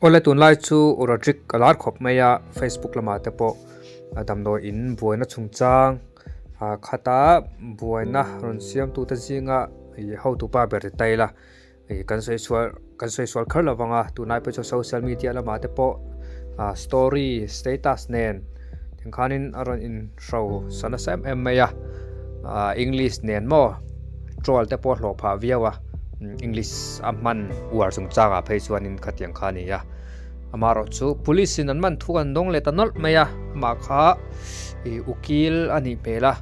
Awle tunlai chu Rodrick a lar khawp mai a, Facebook lamah te pawh damdawi in buaina chungchang khata buaina rawn siamtute zinga ih hotupa ber ti ta ila ih kan sawi sual kan sawi sual kher lo vang a, tunlai pawh chu social media lamah te pawh ah story status nen tiangkhanin a rawn inhro sa nasa em em mai a ah english nen maw troll te pawh a hlawh phah viau a english a hman uar chungchangah phei chuanin khatiang kha a ni a amaherawh chu police in an man thu an dawng leh ta nawlh mai a amah kha ih ukil a nih hmel a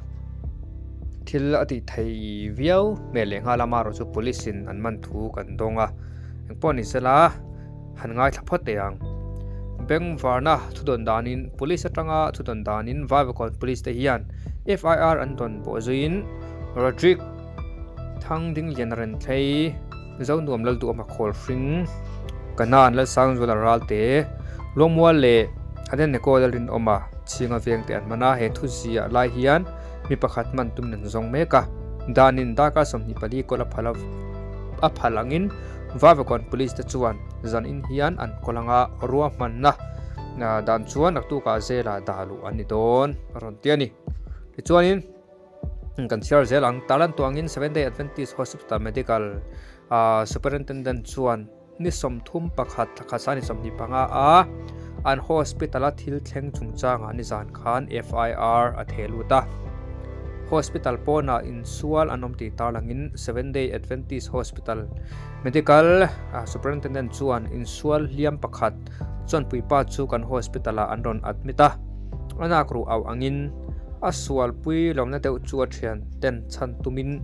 thil a tih thei viau hmel leh nghal a amaherawh chu police in an man thu kan dawng a engpawh ni sela han ngaithla phawt teh ang. Bengvarna thudawn danin Police atanga thudawn danin Vaivakawn Police te hian FIR an dawn pawh zuiin Rodrick Thangdingliana Renthlei, Zonuam Lalduhawma Khawlhring, Kanan Lalsangzuala Ralte, Luangmual leh Adeneko Lalrinawma Chhinga veng te an hman a, he thuziah lai hian mi pakhat hman tum an zawng mek a, danin darkar 24 kawl a phal a phal angin Vaivakawn Police te chuan zan in hian an kawl anga ruahmanna dan chuan naktukah zela dah luh an ni dawn a rawn ti a ni. Tichuanin kan chhiar zel ang Talan tuangin Seventh Day Adventist Hospital Medical Superintendent chuan ni 31 thla khat sang ni 25 a an hospital a thil thleng chungchangah nizan khan FIR a theh lut a. Hospital pawnah insual an awm tih tarlangin Seventh Day Adventist Hospital Medical Superintendent chuan insual hliam pakhat chuan puipa chu kan hospital-ah an rawn admit a. A nak ruh auh angin a sualpui lawmna deuh chu a thian ten chhan tumin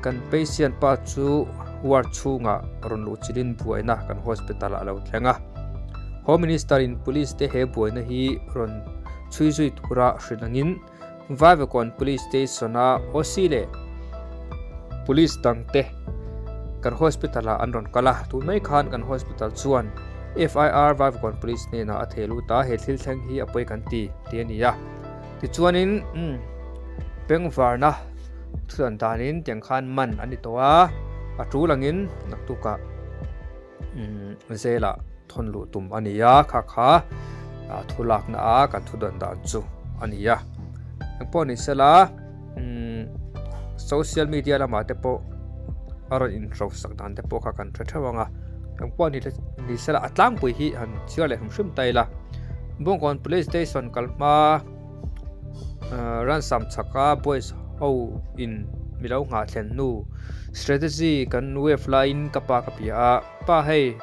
kan patient pa chu ward chhungah rawn luh chilhin buaina kan hospital-ah a lo thleng a. Home Minister in Police te he buaina hi rawn chhui zui tura hrilh angin Vaivakawn Police Station a OC leh Police dang te kan hospital ah an rawn kal a, tun mai khan kan hospital chuan FIR Vaivakawn Police hnenah a theh lut a, he thil thleng hi a pawi kan ti tih a ni a. Tichuanin pengvarna thudan danin tiang khan man a ni tawh a, a tul angin naktukah Zelah thawn luh tum a ni a, kha kha thu lakna a kan thu dawn dan chu a ni a. Engpawh ni sela social media lamah te pawh a rawn inhro sak dan te pawh kha kan hre theuh ang a. Engpawh ni ni sela a tlangpui hi han chhiar leh hrim hrim ta ila. Bawngkawn Police Station kal hma Ransom chhaka boys ho in mi lo nghah thlen hnu strategy kan wave laiin ka pa ka bia a, pa hei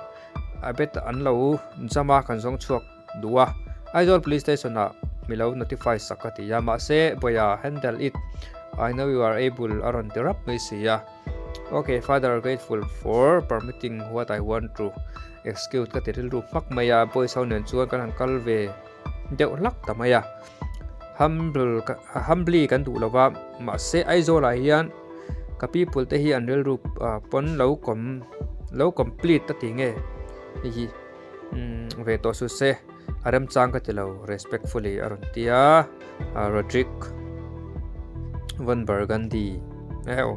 a bet an lo jam a kan zawng chhuak duh a, Aizawl police station ah mi lo notify sak ka ti a, mahse bawia handle it I know you are able a rawn ti rap mai si a, ok father grateful for permitting what I want to execute ka ti rilru hmak mai a, boys ho nen chuan kan han kal ve. deuh hlak ta mai a humble humbly kan duh lova mahse Aizawl ah hian ka people te hi an rilru pawn lo kawm lo complete ta tih nge hei hi umm ve tawh su se a remchang ka ti lo respectfully a rawn ti a Rodrick Von Burgundy eh aw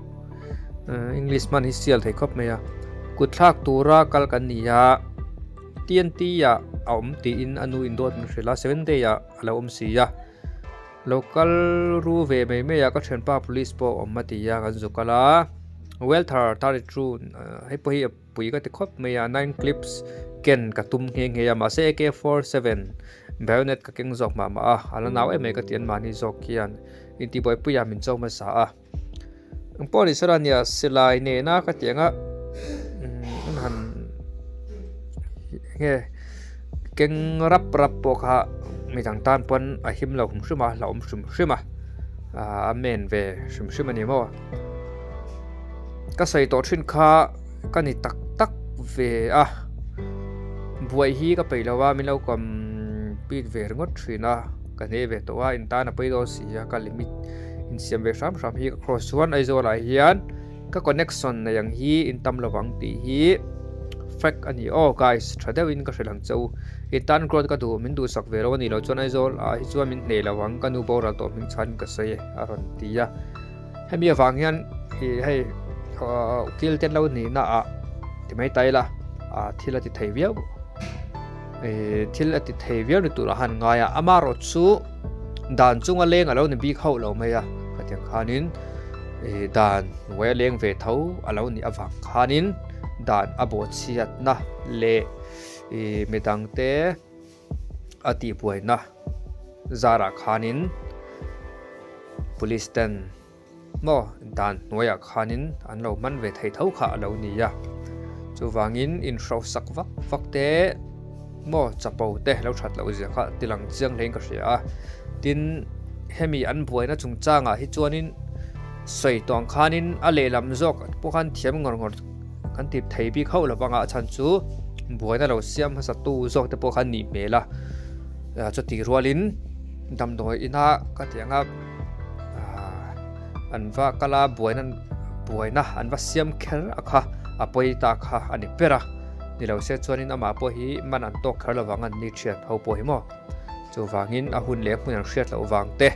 English hman hi sial thei khawp mai a kutthlak tura kal kan ni a. TNT ah a awm tiin a nu in dawt min hrilh a, seven day ah a lo awm si a. Lo kal ru ve mai mai a, ka thianpa police pawh a awm a ti a, kan zu kal a. Welther 32 hei pawh hi a pui ka ti khawp mai a, nine clips ken ka tum nghe nghe a, mahse AK47 bayonet ka keng zawk mah mah a, a la nau em mai ka ti anmahni zawk hian intibuaipuiah min cho hmasa a. Engpawh ni sela nia silai nena ka tih anga an han nge keng rap rap pawh kha midang tan pawn a him lo hrim hrim a hlauhawm hrim hrim a a men ve hrim hrim a ni maw ka sawi tawh thin kha ka ni tak tak ve a buai hi ka peih lo a min lo compete ve ringawt thin a ka hne ve tawh a intan a pawi dawn si a ka limit. Insiam ve hram hram hi ka cross chuan Aizawl ah hian ka connection nei ang hi in tam lovang tih hi fact a ni aw guys tha deuh in ka hrilh ang che u i tan growth ka duh min duhsak ve lo a nih loh chuan Aizawl ah hi chuan min hneh lo ang ka nu boral tawh hming chhan ka sawi e a rawn ti a hemi avang hian ih hei ukil te lo nihna ah ti mai ta ila ah thil a ti thei viau. Thil a ti thei viau ni turah han ngai a, amaherawh chu dan chunga leng a lo ni bik hauh lo mai a, khatiang khanin dan hnuaia leng ve tho a lo nih avang khanin dan a bawhchhiatna leh midangte a tihbuaina zarah khanin police ten Maw dan hnuaiah khanin an lo man ve thei tho kha a lo ni a, chuvangin inhrosak vak vak te maw chapo te lo that loh zia kha ti lang chiang hlein ka hria a, tin hemi an buaina chungchangah hi chuanin sawi tawh ang khanin a lehlam zawk pawh khan thiam ngawr ngawr kan ti thei bik hauh lo vang a, a chhan chu buaina lo siam hmasa tu zawk te pawh khan nih hmel a, chutih rualin damdawi ina ka tih anga. An va kal a, buaina buaina an va siam kher a kha, a pawi ta kha a ni ber a. Ni lo se chuanin amah pawh hi man an tawk kher lovang an ni thian ho pawh hi maw. Chuvangin a hun leh hmun an hriat loh vang te,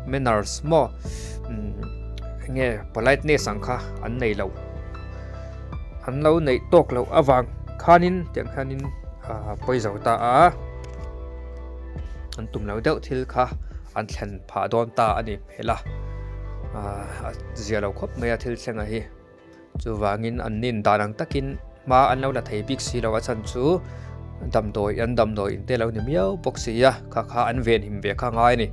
manners maw, enge politeness ang kha an nei lo. An lo neih tawk loh avang khanin tiang hianin a pawi zo ta a. An tum lo deuh thil kha an thlen phah dawn ta a ni hmel a, a zia lo khawp mai a thil thleng a hi. Chuvangin an nin dan ang takin hma an lo la thei bik si lo a chhan chu damdawi an damdawi in te lo ni miau bawk si a, kha kha an venhim ve kha ngai a ni.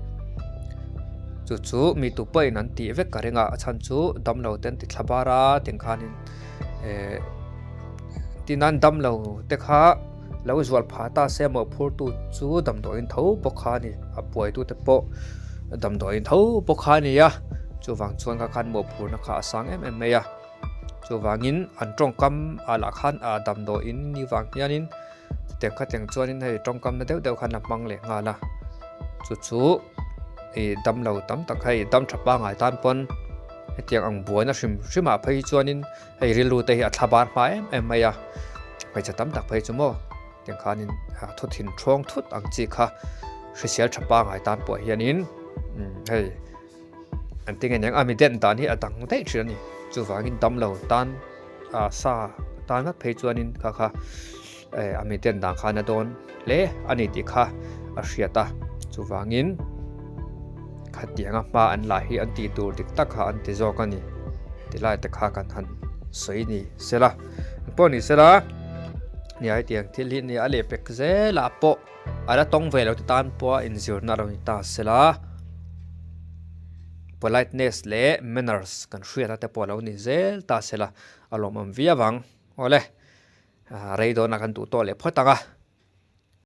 Chu chu mi tu pawhin an tih vek ka ring a, a chhan chu damlo te an ti thla bar a tiang khanin eh tin an damlo te kha. Lo zual phah ta se mawhphurtu chu damdawiin tho bawk kha a ni, a buaitute pawh damdawiin tho bawk kha a ni a, chuvang chuan kha khan mawhphurna kha a sang em em mai a, chuvangin an tawngkam ah lah khan ah damdawiin ni vang hianin chutiang khatiang chuanin hei tawngkam na deuh deuh khan a hmang leh nghal a, chu chu ih damlo tam tak hei dam tha pangngai tan pawn hetiang ang buaina hrim hrim ah phei chuanin. Hei rilru te hi a thla bar hma em em mai a, hmeichhe tam tak phei chu maw tiang khanin thu thin ṭhawng thut ang chi kha hrisel ṭha pangai tan pawh hianin hei an ti nge niang a mi den dan hi a dang daih ṭhin a ni. Chuvangin damlo tan sa tan ngat phei chuanin kha kha a mi den dan khan a dawn hle a ni tih kha a hriat a, chuvangin khatianga hma an lah hi an tih tur dik tak kha an ti zawk a ni tilai te kha kan han sawi ni sela pawh ni sela nia hetiang thil hi nia a lehpek zelah pawh a la tawng ve lo te tan pawh a inzirna a lo ni ta sela politeness leh manners kan hriat a te pawh a lo ni zel ta sela a lawmawm viau ang awle. Rei dawnah kan duh tawh leh phawt ang a.